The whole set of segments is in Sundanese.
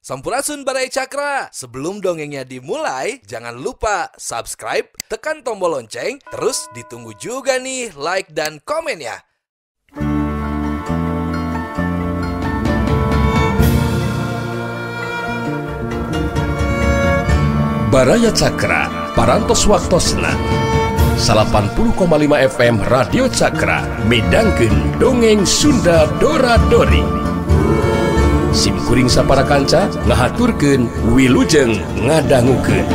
Sampurasun Baraya Cakra. Sebelum dongengnya dimulai, jangan lupa subscribe, tekan tombol lonceng, terus ditunggu juga nih like dan komen ya. Baraya Cakra, Parantos Waktosna 80,5 FM Radio Cakra midangkeun dongeng Sunda Dora Dori. Sim kuring sapara kanca ngahaturkeun wilujeng ngadangukeun.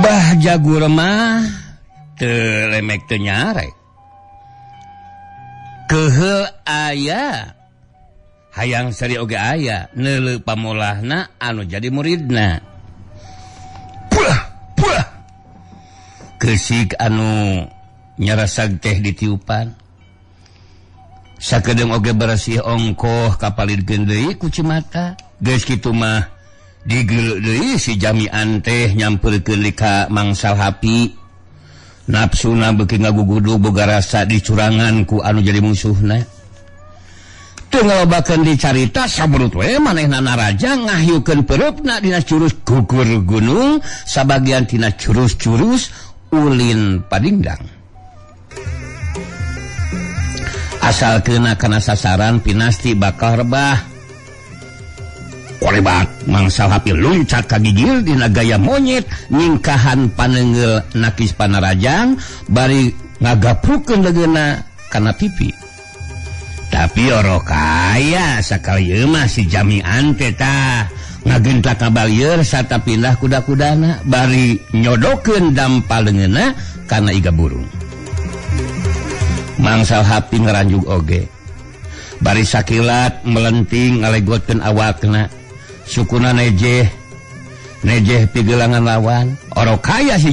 Bah jagur mah teu lemek teu nyarek. Keheul aya hayang seri oge aya neuleu pamolahna anu jadi muridna. Pulah pulah kesik anu nyarasag teh ditiupan. Sakedeung oge bersih ongkoh kapalidkeun deui ku cimata. Geus kitu mah digeuleuh deui si jamian teh nyampeurkeun ka Mangsal Hapi. Nafsuna beuki ngagugudu boga rasa dicurangan ku anu jadi musuhna. Teu ngalobakeun dicarita sabrut we manehna naraja ngahyukeun pereupna dina curus gugur gunung sabagian tina curus-curus ulin padingdang. Asal keuna kana sasaran pinasti bakal rebah. Korebat Mangsal Hapi luncat ka gigir dina gaya monyet nyingkahan panenggel nakis panarajang bari ngagaprukeun leungeunna kana pipi. Tapi oro kaya sakali ieu mah si jamian teh tah ngagentak kabalieur sarta pindah kuda-kudana bari nyodokeun dampal leungeunna kana iga burung. Mangsal Hapi ngaranjug oge bari sakilat melenting ngalegotkeun awakna. Sukuna nejeh nejeh pigelangan lawan oro kaya si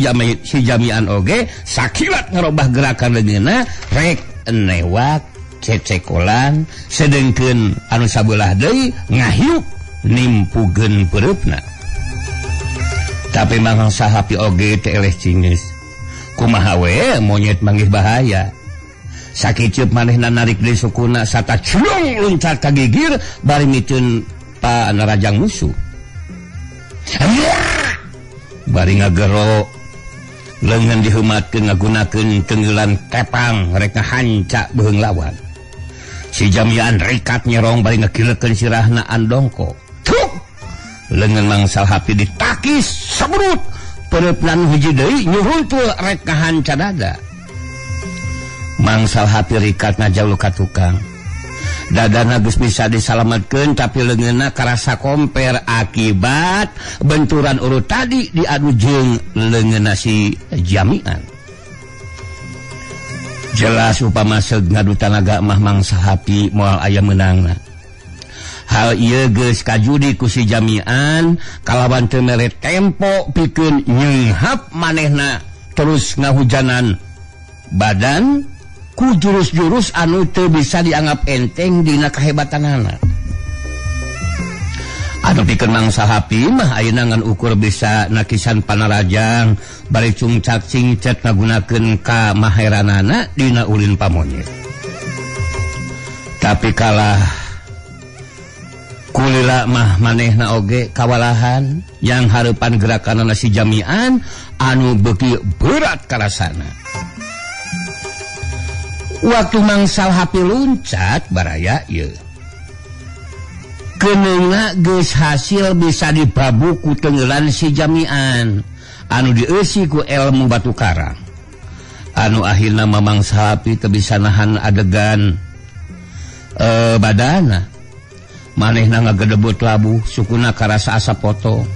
jamian oge sakilat ngerobah gerakan leungeunna rek newak cecekolan sedengkeun anu sabelah deui ngahiuk nimpugeun pereupna. Tapi Mangsa Hapi oge teh eleh cingeus kumaha we monyet manggih bahaya. Sakiceuk manehna narik deui sukuna sata culung luncat ka gigir bari miteun panarajang musuh. Bari ngagero leungeun diheumatkeun ngagunakeun tenggelan tepang rek ngahanca beuheung lawan. Si jamian rikat nyerong bari ngagilekeun sirahna andongko. Truk leungeun Mangsal Hapi ditakis sebrut pereupna hiji deui nyuruntul rek ngahanca dada. Mangsal Hapi rikat ngajaul ka tukang. Dadana geus bisa disalametkeun tapi leungeunna karasa komper akibat benturan urut tadi diadu jeung leungeunna si jamian. Jelas upama seug ngadu tanaga mah Mangsa Hapi moal aya meunangna. Hal ieu geus kajudi ku si jamian kalawan teu mere tempo pikeun nyeunghap manehna terus ngahujanan badan ku jurus-jurus anu teu bisa dianggap enteng dina kehebatanana. Anu pikeun Mangsa Hapi mah ayeuna ngan ukur bisa nakisan panarajang bari cungcak cingcet ngagunakeun kamaheranana dina ulin pamonyet. Tapi kalah kulila mah manehna oge kawalahan yang hareupan gerakanana si jamian anu beuki berat karasana. Waktu Mangsal Hapi luncat baraya ieu keungeuna geus hasil bisa dibabu ku tenggelan si jamian anu dieusi ku ilmu batu karang anu akhirna mah Mangsal Hapi teu bisa nahan adegan badana manehna ngagedebut labuh sukuna karasa asa potong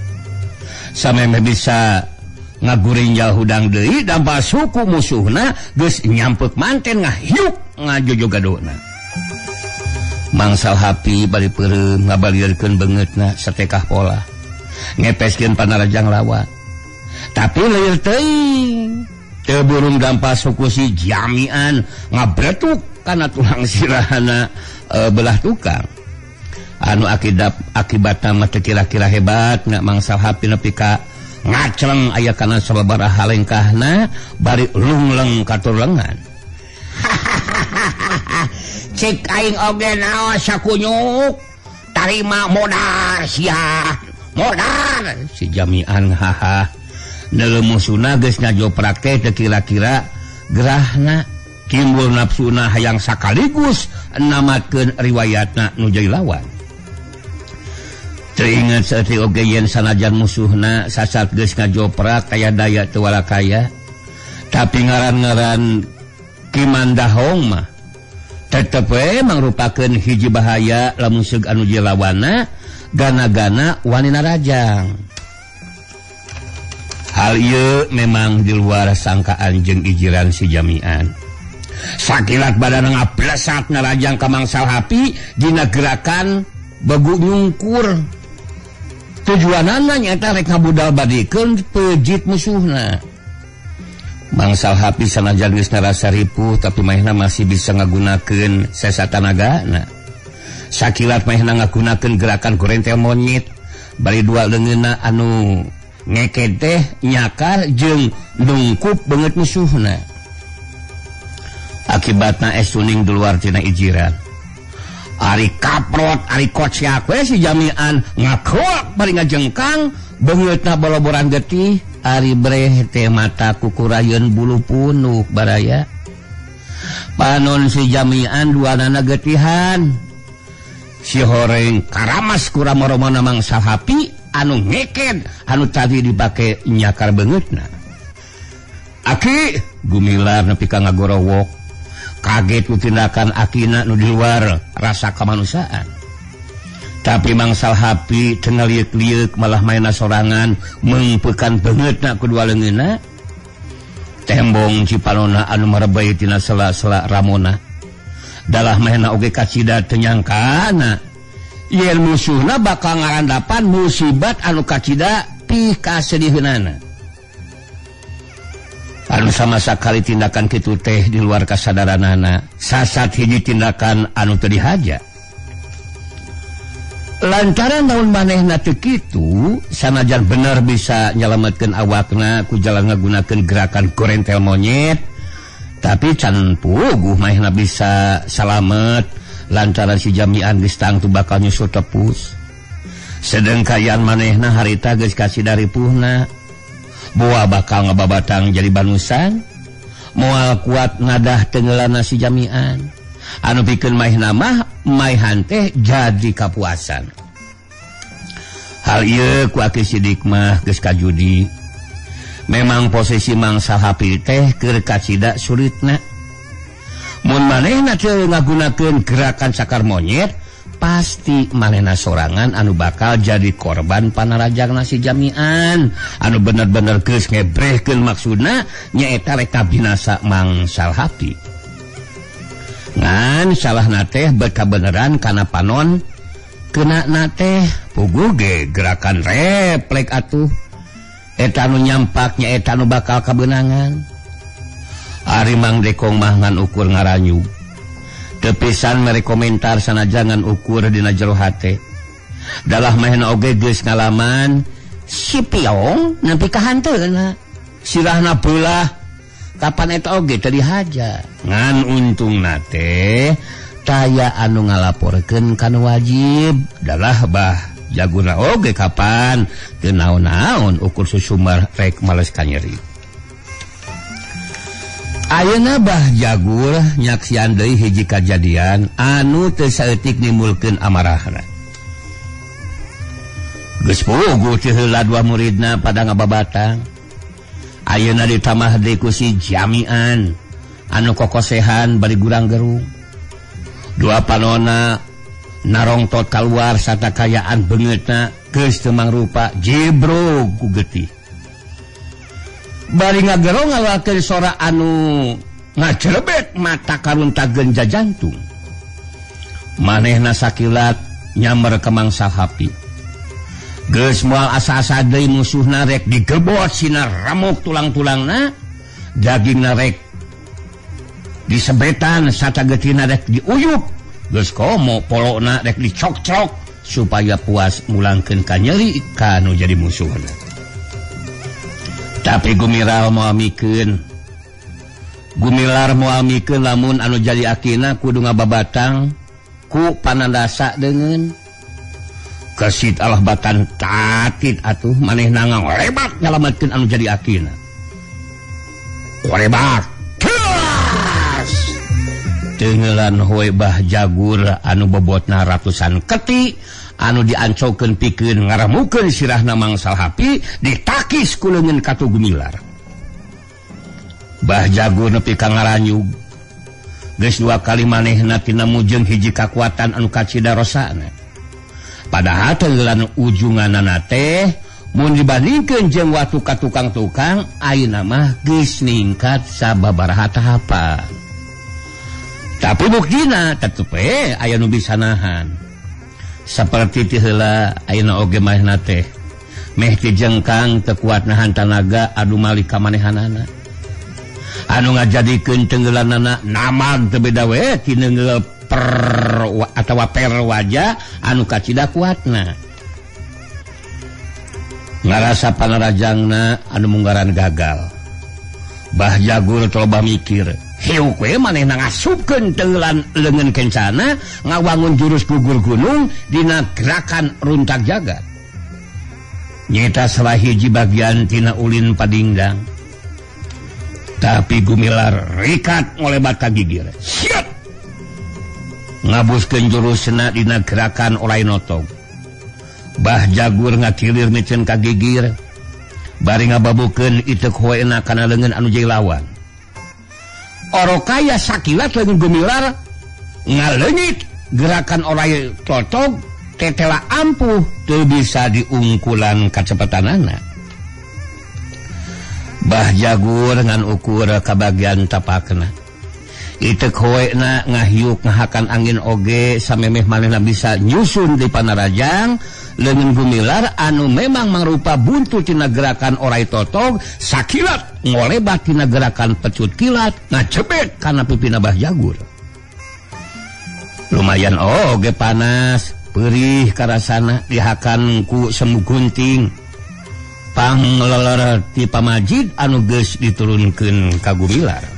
sameme bisa ngaguring jauh hudang deui dampa suku musuhna geus nyampeuk manten ngahiuk ngajojogadona. Mangsal Hapi bari peureum ngabalieurkeun beungeutna satekah pola ngepeskeun panarajang lawan. Tapi leueur teuing Teu burung dampa suku si Jamian ngabretuk kana tulang sirahana belah tukang. Anu akibatna mah teu kira-kira hebat na Mang Salhapi nepi ka ngacleng aya kana sababaraha lengkahna bari lungleng katulengan. Cek aing oge naon sakunyuk tarima modar sia modar si Jamian haha. Neuleuh musuna geus ngajoprak teh teu kira-kira gerahna timbul nafsuna hayang sakaligus namatkeun riwayatna nu jadi lawan. Teringat saeutik oge yen sanajan musuhna sasat geus ngajoprak kaya daya teu walakaya, tapi ngaran-ngaran Ki Mandahong mah tetep we mangrupakeun hiji bahaya lamun seug anu jadi lawanna gana-gana wani narajang. Hal ieu memang di luar sangkaan jeung ijiran si Jamian. Sakilat badan ngablesat narajang ka Mang Salhapi dina gerakan begu nyungkur. Tujuanana nyaeta rek ngabudal badikeun pejit musuhna. Mang Salhapi sanajan geus narasa ripuh tapi manehna masih bisa ngagunakeun sesa tanagana. Sakilat manehna ngagunakeun gerakan gorentel monyet bari dua leungeunna anu ngeked teh nyakar jeung nungkup beungeut musuhna. Akibatna es tuning di luar tina ijiran. Ari kaprot, ari kociak we si Jamian ngakrok bari ngajengkang beungeutna boloboran getih, ari breh teh mata kukurayeun bulu punuk baraya. Panon si Jamian duanana getihan. Si horeng karamas ku rama-ramana Mang Salhapi anu ngeked anu tadi dipake nyakar beungeutna. Aki gumilar nepi ka ngagorowok. Kaget ku tindakan akina nu di luar rasa kemanusiaan. Tapi Mang Salhapi teu ngaliuk-liuk malah maena sorangan meungpeukan beungeutna ku dua leungeunna. Tembong cipanona anu marebay tina sela-sela ramona. Dalah maena oge kacida teu nyangkana yen musuhna bakal ngarandapan musibat anu kacida pikasediheunana. Anu sama sakali tindakan kitu teh di luar kasadaranana, sasat hiji tindakan anu teu dihaja. Lantaran naon manehna teu kitu, sanajan bener bisa nyalametkeun awakna ku jalan ngagunakeun gerakan gorentel monyet, tapi can puguh manehna bisa salamet lantaran si Jamian geus tangtu bakal nyusul tepus. Sedengkayan manehna harita geus kasih dari puhna. Boa bakal ngababatang jadi banusan, moal kuat ngadah tenggelana si Jamian. Anu pikeun maehna mah maehan teh jadi kapuasan. Hal ieu ku Aki Sidik mah geus kajudi. Memang posisi Mang Salhapi teh keur kacida sulitna. Mun manehna teu ngagunakeun gerakan cakar monyet, pasti manehna sorangan anu bakal jadi korban panarajangna si Jamian anu bener-bener geus ngebrehkeun maksudna nyaeta rek kabinasa Mang Salhapi. Ngan salahna teh bekabeneran kana panon keunana teh puguh ge gerakan reflek atuh eta anu nyampak nyaeta anu bakal kabeunangan. Ari Mang Dekong mah ngan ukur ngaranyu. Tepisan mere komentar sanajan ukur dina jero hate. Dalah mahena oge geus ngalaman si Piong nepi ka hanteuna. Sirahna beulah kapan eta oge teu dihaja. Ngan untungna teh taya anu ngalaporkeun kana wajib. Dalah bah jaguna oge kapan teu naon-naon ukur susumar rek males kanyeri. Ayeuna Bah Jagur nyaksian deui hiji kajadian anu teu saeutik nimbulkeun amarahna. Geus puguh teu heula dua muridna pada ngababatang. Ayeuna ditambah deui ku si Jamian anu kokosehan bari gurang gerung. Dua panona narongtot kaluar sarta kayaan beungeutna geus teu mangrupa jibrug ku getih. Bari ngagero ngaluarkeun sora anu ngajerebet mata karuntageun jajantung. Manehna sakilat nyamber ka Mang Salhapi. Geus moal asa-asa deui musuhna rek digebot sina remuk tulang-tulangna. Daging rek disebetan satagetina rek diuyup geus komo polona rek dicok-cok supaya puas mulangkeun ka nyeri ka nu jadi musuhna. Tapi Gumilar moal mikeun. Gumilar moal mikeun lamun anu jadi akina kudu ngababatang ku panandasa deungeun. Kesit Allah batan tatit atuh manehna ngalebat nyalametkeun anu jadi akina. Korebak. Kelas. Tenggelan hoe Bah Jagur anu bobotna ratusan keti anu diancokeun pikeun ngaramukeun sirahna Mangsa Hapi ditakis ku leungeun katu Gumilar. Bah Jagur nepi ka ngaranyug. Geus dua kali manehna tinemu jeung hiji kakuatan anu kacida rosana. Padahal tenggelan ujunganana teh mun dibandingkeun jeung waktu ka tukang-tukang ayeuna mah geus ningkat sababaraha tahapan. Tapi buktina tetep we aya nu bisa nahan. Saperti ti heula ayeuna oge manehna teh meh ti jengkang teu kuat nahan tanaga adu malik ka manehanana. Anu ngajadikeun tenggelanana namag teu beda we ti neunggeul per atawa per wajah anu kacida kuatna. Ngarasa panarajangna anu munggaran gagal. Bah Jagur loba mikir, hiuk we manehna ngasupkeun tenggelan leungeun kencana ngawangun jurus gugur gunung dina gerakan runtak jagat. Nyeta salah hiji bagian tina ulin padingdang. Tapi Gumilar rikat ngolebat ka gigir. Siap. Ngabuskeun jurusna dina gerakan olay notog. Bah Jagur ngakilir miceun ka gigir. Bari ngababukeun iteuk hoena kana leungeun anu jeung lawan. Orokaya sakilat leungeun Gumilar ngaleungit gerakan olay totog tetela ampuh teu bisa diungkulan kacepetanana. Bah Jagur ngan ukur ka bagian tapakna. Iteuk hoena ngahiuk ngahakan angin oge samemeh manehna bisa nyusun di panarajang leungeun Gumilar anu memang mangrupa buntu tina gerakan orai totog sakilat ngolebat tina gerakan pecut kilat ngacebet kana pipina Bah Jagur. Lumayan oge panas perih karasana dihakan ku semu gunting pangleler ti pamajid anu geus diturunkeun ka Gumilar.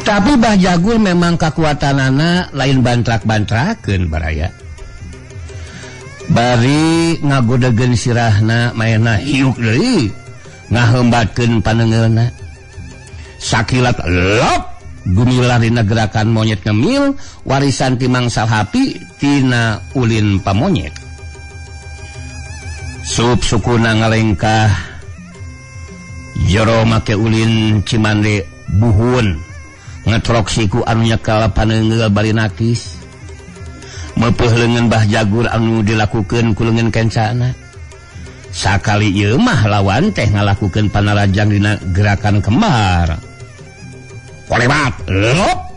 Tapi Bah Jagur memang kakuatanana lain bantrak-bantrakeun baraya. Bari ngagodegeun sirahna maena hiuk deui ngahembatkeun panengeulna. Sakilat lop Gumilar dina gerakan monyet ngemil warisan ti Mangsa Hapi tina ulin pamonyet. Sup sukuna ngalengkah jero make ulin Cimande buhun ngetrok siku anu nyekal paneunggeul bari nakis. Meupeih leungeun Bah Jagur anu dilakukeun ku leungeun kencana. Sakali ieu mah lawan teh ngalakukeun panarajang dina gerakan kembar. Kolebat lop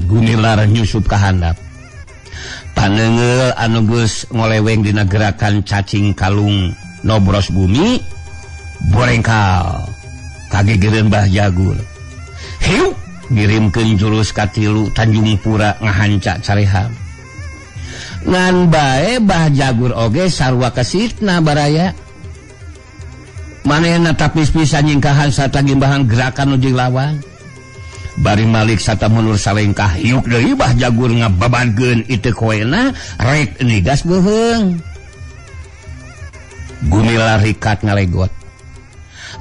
Gumilar nyusup ka handap. Paneunggeul anu geus ngoleweng dina gerakan cacing kalung nobros bumi borengkal kagegereun Bah Jagur. Hiuk ngirimkeun jurus katilu Tanjung Pura ngahanca careham. Ngan bae Bah Jagur oge sarua kesitna baraya. Manehna tapis pisan nyingkahan sarta ngimbahan gerakan nu jeung lawan. Bari malik sata mundur salengkah hiuk deui Bah Jagur ngababankeun iteuk hoena rek nigas beuheung. Gumilar rikat ngalegot.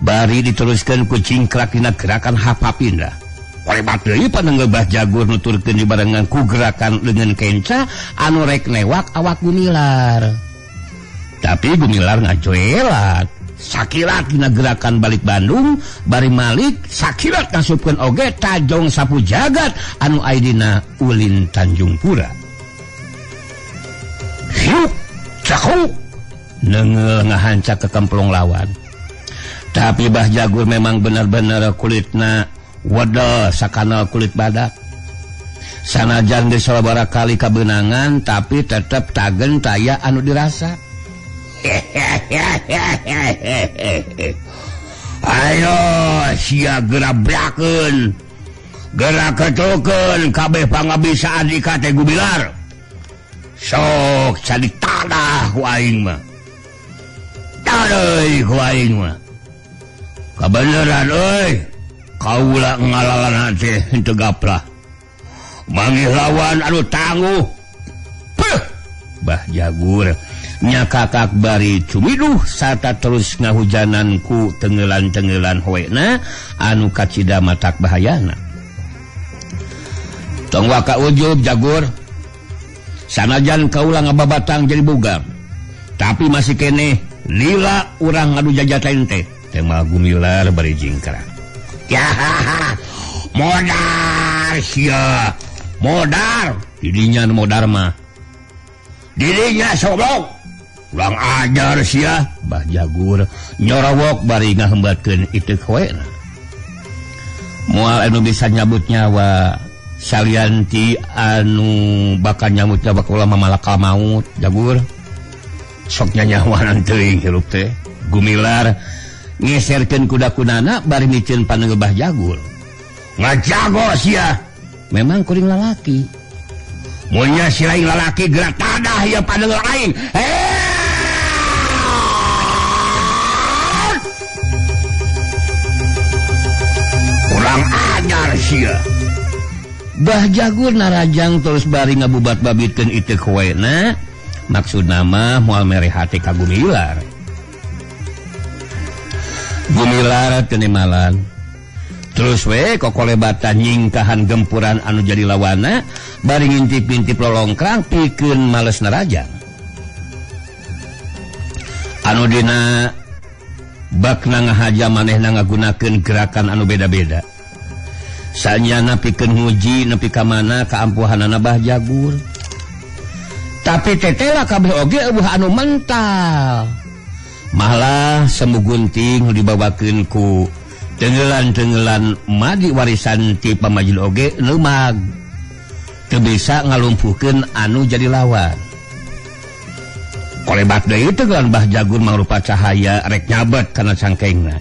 Bari diteruskeun ku cingkrak dina gerakan hapa pindah. Kolebat deui panenggel Bah Jagur nuturkeun dibarengan ku gerakan leungeun kenca anu rek newak awak Gumilar. Tapi Gumilar ngajoelat. Sakilat dina gerakan balik Bandung bari malik sakilat ngasupkeun oge tajong sapu jagat anu aidina ulin Tanjung Pura. Hiuk cakung neunggeul ngahanca ke kemplong lawan. Tapi Bah Jagur memang benar-benar kulitna wedel sakana kulit badak. Sanajan geus sababaraha kali kabeunangan tapi tetep tagen taya anu dirasa. Ayo sia gerabrakeun gerak ketukeun kabeh pangabisaan dika teh Gumilar. Sok cadi tanah ku aing mah. Tadeui ku aing mah. Kabeneran euy. Kaula ngalalan teh henteu gaplah. Manggih lawan anu tangguh. Peuh. Bah Jagur nya kakak bari cumiduh sarta terus ngahujanan ku tengelan-tengelan hoena anu kacida matak bahayana. Tong waka ujub Jagur. Sanajan kaula ngababatang jadi bugar. Tapi masih keneh lila urang ngadu jajatain teh. Tema Gumilar bari jingkrang. Ya, modar sia, modar. Didinya nu modar mah. Didinya soblok. Ulang ajar sia, Bah Jagur nyorowok bari ngahembatkeun itu hoena. Moal anu bisa nyabut nyawa salianti anu bakal nyabut nyawa kaula mah malakal maut Jagur. Sok nyanyawanan teuing hirup teh. Gumilar ngeserkeun kuda-kudana bari miceun panengeuh Bah Jagur. Ngajago sia. Memang kuring lalaki. Mun nya si lain lalaki gerak tadah ieu panengeuh aing. Kurang ajar sia. Bah Jagur narajang terus bari ngabubat-babitkeun ieu hoena. Maksudna mah moal mere hate ka Gumilar. Gumilar teu nemalan. Terus we kokolebatan nyingkahan gempuran anu jadi lawana bari ngintip-ngintip lolongkrang pikeun males narajang. Anu dina bakna ngahaja manehna ngagunakeun gerakan anu beda-beda. Sanyana pikeun nguji nepi ka mana kaampuhanana Bah Jagur. Tapi tetela kabeh oge eueuh anu mental. Malah semu gunting dibawakeun ku tenggelan-tenggelan madi warisan ti pamajil oge leumag. Teu bisa ngalumpuhkeun anu jadi lawan. Kolebat deui tenggelan Bah Jagur mangrupa cahaya rek nyabet kana cangkengna.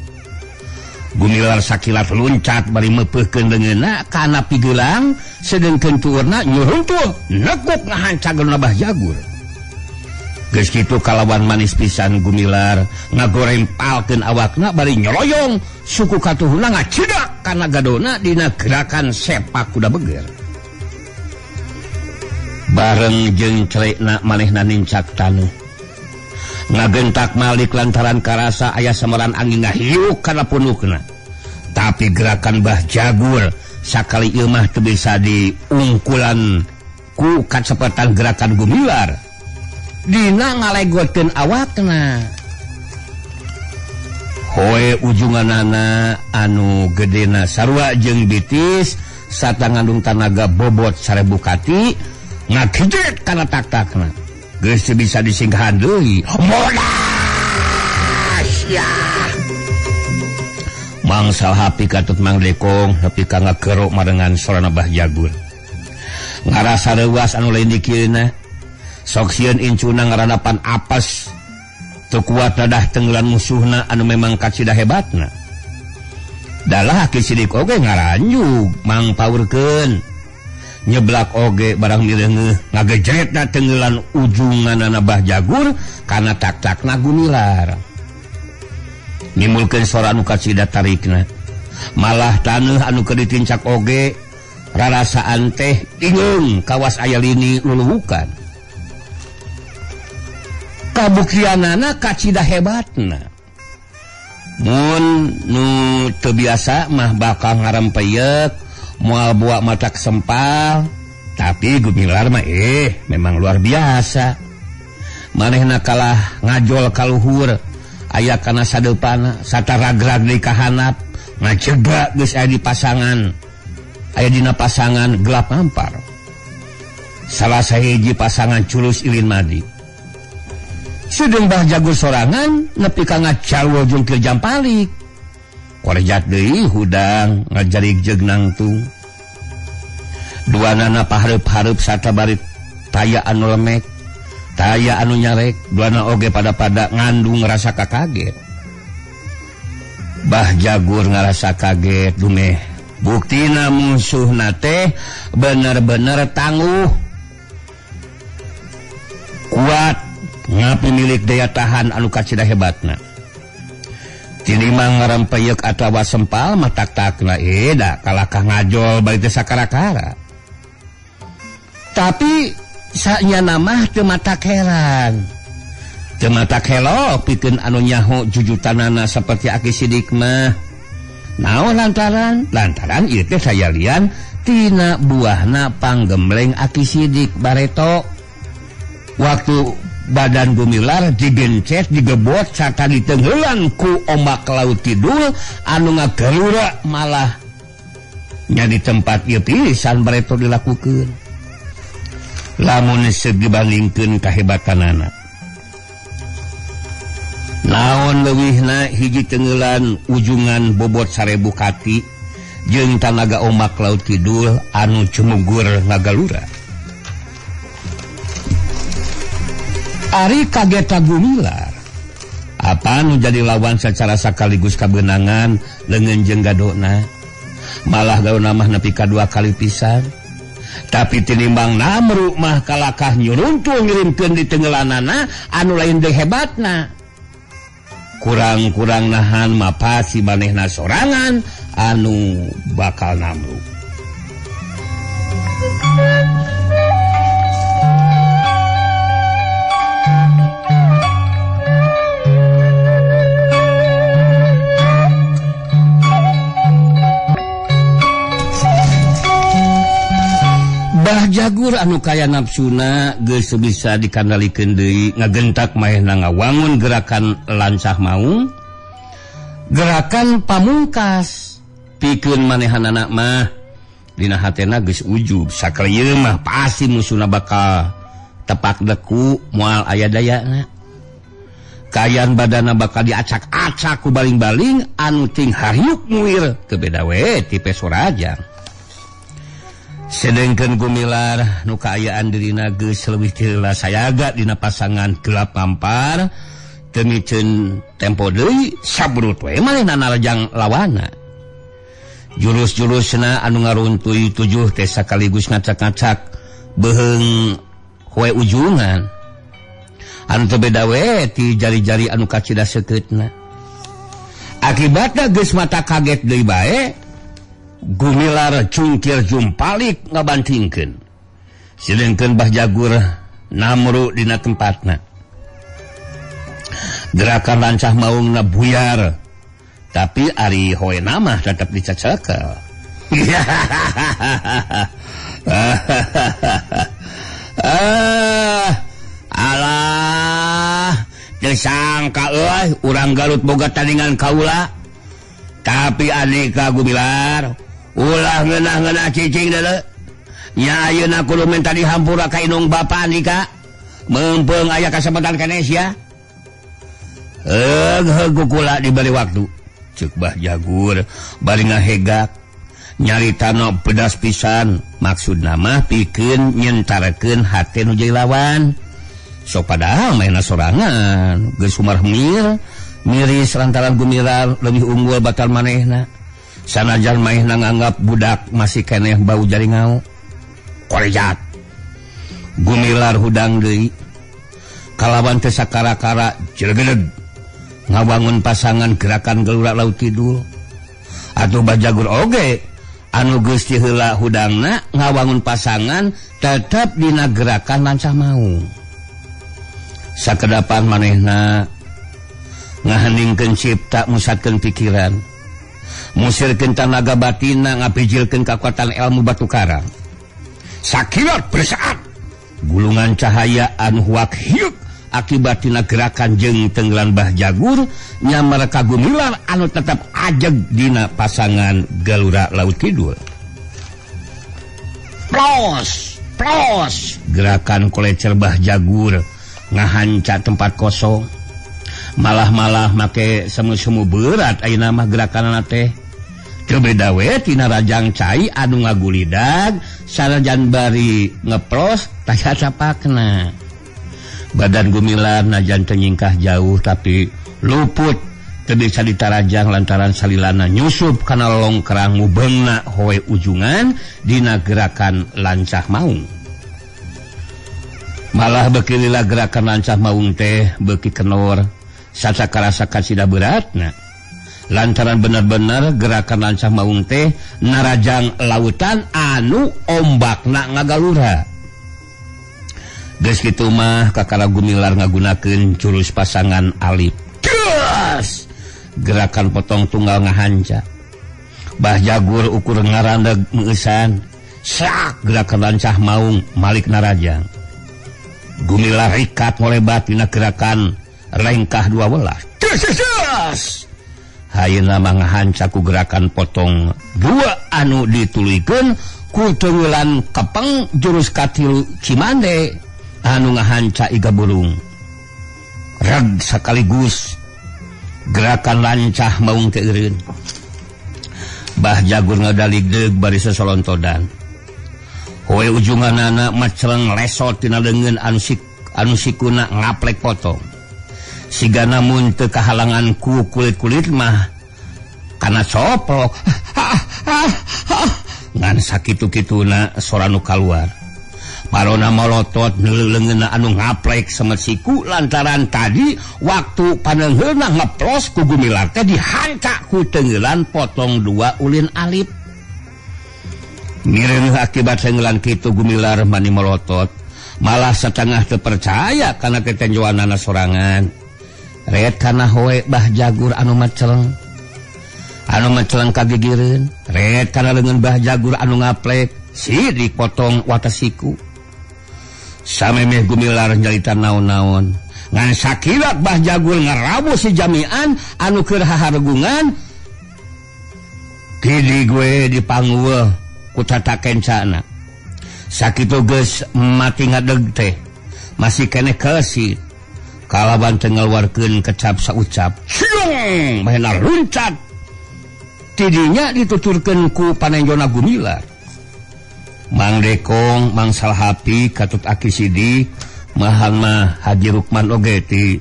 Gumilar sakilat luncat bari meupeuhkeun leungeunna kana pigelang sedengkeun tuurna nyuruntuh nekuk ngahancageun Bah Jagur. Geus kitu kalawan manis pisan Gumilar ngagorempalkeun awakna bari nyoloyong suku katuhuna ngacidak kana gadona dina gerakan sepak kuda beger. Bareng jeung celekna manehna nincak taneuh. Ngagentak malik lantaran karasa aya semeran angin ngahiuk kana punukna. Tapi gerakan Bah Jagur sakali ieu mah teu bisa diungkulan ku kacepetan gerakan Gumilar. Dina ngalegotkeun awakna. Hoe ujunganana anu gedena sarua jeung bitis sarta ngandung tanaga bobot 1000 kati ngagejet kana tak-takna. Geus teu bisa disinggahan deui. Modas ya. Mangsa hapi katut Mang Dekong nepi ka ngakerok marengan sorana Bah Jagur. Ngarasa reuas anu lain dikieuna. Sok sieun incuna ngaranapan apes teu kuat dadah tenggelan musuhna anu memang kacida hebatna. Dalah Ki Sidik oge ngaranjug mangpaurkeun. Nyeblak oge barang mireungeuh ngagejetna tenggelan ujunganana Bah Jagur kana tak-takna Gumilar. Nimbulkeun sora anu kacida tarikna. Malah taneuh anu keur ditincak oge rarasaan teh ingeung kawas aya lini luluhukan. Kabuktianana kacida hebatna. Mun nu teu biasa mah bakal ngarempeyek moal buak mata kesempal, tapi Gumilar mah memang luar biasa. Manehna kalah ngajol kaluhur aya kana sadeupana sataragrag deui ka handap ngajebak geus aya di pasangan. Aya dina pasangan gelap ngampar. Salah sahiji pasangan culus ilin madi. Sedeng Bah Jagur sorangan nepi ka ngacarwo jungkir jampalik. Korejat deui hudang ngajarik jeung nangtung. Duanana pahareup-hareup sarta bari taya anu lemek, taya anu nyarek, duana oge pada-pada ngandung rasa kakaget. Bah Jagur ngarasa kaget dumeh buktina musuhna teh bener-bener tangguh kuat ngapi milik daya tahan anu kacida hebatna. Tinimang ngarempeyek atawa sempal mah tak-takna da kalakah ngajol bari teh sakara-kara. Tapi sanyana mah teu matak heran. Teu matak helo pikeun anu nyaho jujutanana saperti Aki Sidik mah. Naon lantaran? Lantaran ieu teh sayalian tina buahna panggembleng Aki Sidik bareto. Waktu badan Gumilar digencet digebot sarta ditenggelan ku ombak laut kidul anu ngagelura malah nya di tempat ieu pisan bareto dilakukeun. Lamun dibandingkeun kahebatanana naon leuwihna hiji tenggelan ujungan bobot 1000 kati jeung tanaga ombak laut kidul anu cumugur ngagalura. Ari kageta Gumilar apa nu jadi lawan secara sakaligus kabeunangan leungeun jeung gadona malah gadona mah nepi ka 2 kali pisan. Tapi tinimbang namru mah kalakah nyuruntul ngirimkeun di tenggelanana anu lain deui hebatna. Kurang-kurang nahan mah pasti manehna sorangan anu bakal namru. Bah Jagur anu kaya nafsuna geus bisa dikandalikeun deui ngagentak maehna ngawangun gerakan lancah maung gerakan pamungkas pikeun manehanana mah dina hatena geus ujub sakalieu mah pasti musuhna bakal tepak deku moal aya dayana kayan badana bakal diacak-acak ku baling-baling anu ting hariuk muir teu beda we ti Soraja. Sedengkeun Gumilar nu kaayaan dirina geus leuwih ti heula sayaga dina pasangan gelap pampar teu miceun tempo deui sabrut we manehna narajang lawana. Jurus-jurusna anu ngaruntuy tujuh teh sakaligus ngacak-ngacak beuheung hoe ujungan. Anu teu beda we ti jari-jari anu kacida seukeutna. Akibatna geus mata kaget deui bae Gumilar cungkir jumpalik ngabantingkeun. Sedengkeun Bah Jagur namru dina tempatna. Gerakan lancah maungna buyar. Tapi ari hoena mah tetep dicacekel. Alah, teu sangka euy urang Garut boga tandingan kaula. Tapi aneka Gumilar ulah ngeunah-ngeunah cicing deuleu. Nya ayeuna kudu minta dihampura ka indung bapa andika. Meungpeung aya kasempatan keneh sia. Heug kukula diberi waktu. Ceuk Bah Jagur bari ngahegak nyaritana pedas pisan maksudna mah pikeun nyentarekeun hate nu jadi lawan. Sok padahal mainna sorangan geus sumarmir miris lantaran Gumilar leuwih unggul batal manehna. Sanajan maehna nganggap budak masih keneh bau jaringau. Korejat. Gumilar hudang deui. Kalawan teu sakara-kara jelegedeg ngawangun pasangan gerakan gelura laut kidul. Atuh Bah Jagur oge anu geus ti heula hudangna ngawangun pasangan tetep dina gerakan lancah maung. Sakedapan manehna ngaheningkeun cipta musatkeun pikiran. Musirkeun tanaga batina ngapijilkeun kakuatan ilmu batu karang. Sakilat bersaat gulungan cahaya anu huak hiuk akibat tina gerakan jeung tenggelan Bah Jagur nyamar ka Gumilar anu tetep ajeg dina pasangan gelura laut kidul. Plos, plos gerakan kolecer Bah Jagur ngahanca tempat kosong. Malah-malah make semu-semu berat ayeuna mah gerakanna teh. Teu beda we tina rajang cai anu ngagulidag sanajan bari ngeplos taya capakna. Badan Gumilar najan teu nyingkah jauh tapi luput Teu bisa ditarajang lantaran salilana nyusup kana lolongkrang mubeungna hoe ujungan dina gerakan lancah maung. Malah beuki lila gerakan lancah maung teh beuki kenor saca karasa kasida beratna. Lantaran bener-bener gerakan lancah maung teh narajang lautan anu ombakna ngagalura. Geus kitu mah kakara Gumilar ngagunakeun jurus pasangan alif. Gas! Gerakan potong tunggal ngahanca. Bah Jagur ukur ngarandeg meueusan. Sak gerakan lancah maung malik narajang. Gumilar rikat ngolebat dina gerakan lengkah 12. Gas! Hayeuna mah ngahanca ku gerakan potong dua anu dituluykeun ku teulan kepeng jurus katilu Cimande anu ngahanca iga burung. Reg sekaligus gerakan lancah maung teh eureun. Bah Jagur ngadaligdeug bari sasolontodan. Hoe ujunganana maceleng lesot tina leungeun anu sikuna ngaplek potong. Siga namun teu kahalangan ku kulit-kulit mah kana coplok. Ngan sakitu-kituna sora nu kaluar. Parona molotot leungeunna anu ngaplek semet siku lantaran tadi waktu panengheulna ngeplos ku Gumilar teh dihanca ku tenggelan potong dua ulin alip. Mireuneuh akibat tenggelan kitu Gumilar mani molotot malah setengah teu percaya kana ketenjoanana sorangan. Ret kana hoe Bah Jagur anu maceleng. Anu maceleng kagigireun, ret kana leungeun Bah Jagur anu ngaplek, sidik potong wates siku. Samemeh Gumilar nyarita naon-naon. Ngan sakilat Bah Jagur ngarabu si jamian anu keur hahargungan. Kini gue dipanguweuh ku tata kencana. Sakitu geus mati ngadeg teh, masih keneh kesit. Kalaban teu ngaluarkeun kecap saucap. Ciung, mahena luncat. Tidinya dituturkeun ku panenjona Gumilar. Mang Dekong, Mang Salhapi, Katut Aki Sidik, Mahang mah Haji Rukman oge ti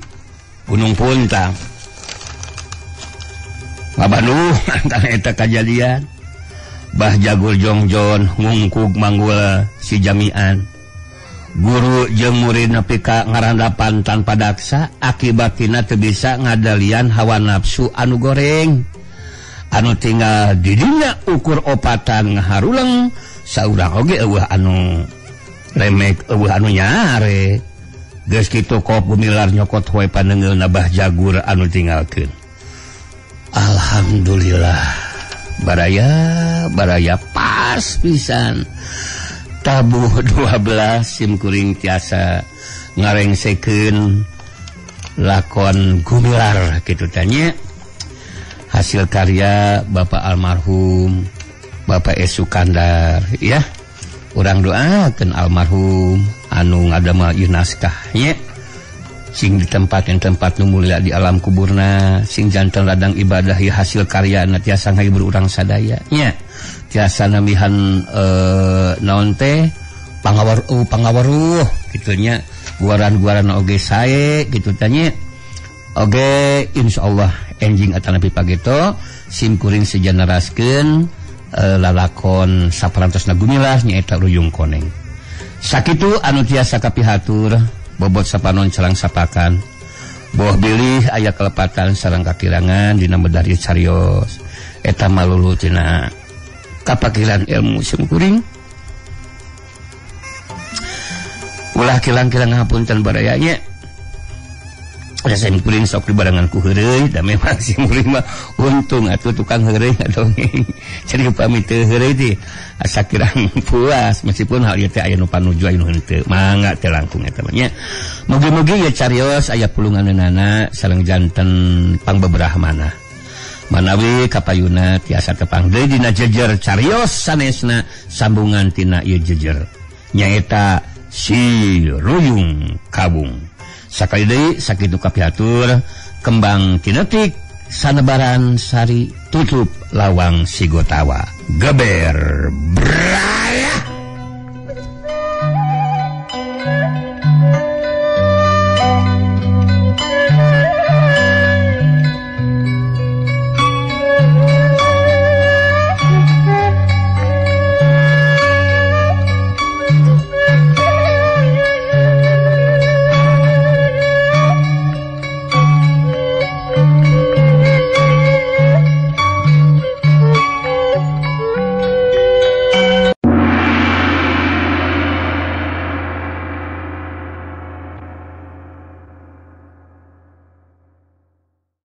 Gunung Puntang. Ngabaduh kana eta kajadian. Bah Jagur jongjon ngungkug manggul si jamian. Guru jeung murid nepi ka ngarandapan tanpa daksa akibatina teu bisa ngadalian hawa nafsu anu goreng. Anu tinggal di dinya ukur opatan ngaharuleng saurang oge eueuh anu remek eueuh anu nyare. Geus kitu kop Gumilar nyokot hoe panengeulna Bah Jagur anu tinggalkeun. Alhamdulillah. Baraya pas pisan. Tabuh 12 sim kuring tiasa ngarengsekeun lakon Gumilar kitu tanya. Hasil karya Bapak almarhum Bapak E. Sukandar ya. Urang doakeun almarhum anu ngadamel ieu naskah nya. Sing ditempatin tempat nu mulia di alam kuburna, sing janten ladang ibadah ieu hasil karyana tiasa ngahibur urang sadaya nya. Tiasa namihan naon teh pangawaruh kitu nya, guaran-guaran oge sae kitu teh nya. Oge insyaallah enjing atanapi pageto sim kuring sejanaraskeun lalakon saparantosna Gumilar nyaeta Ruyung Koneng. Sakitu anu tiasa kapihatur bobot sapanon celang sapakan. Boh bilih aya kelepatan sareng kakirangan dina medari carios. Eta malulu tina kapakiran ilmu sim kuring. Ulah kilang-kilang ngapunten baraya nya. Ada sim kuring sok dibarengan ku heureuy, da memang sim kuring mah untung atuh tukang heureuy ngadongeng. Jadi upami teu heureuy teh asa kirang puas meskipun hal ieu teh aya nu panuju aya nu henteu. Mangga teh langkung eta mah nya. Mugi-mugi ye carios aya pulunganeunana sareng janten pangbeberah manah. Manawi kapayuna tiasa tepang deui dina jejer carios sanesna sambungan tina ieu jejer. Nyaeta si Ruyung Kabung. Sakali deui sakitu kapihatur kembang kinetik sanebaran sari tutup lawang sigotawa geber bra.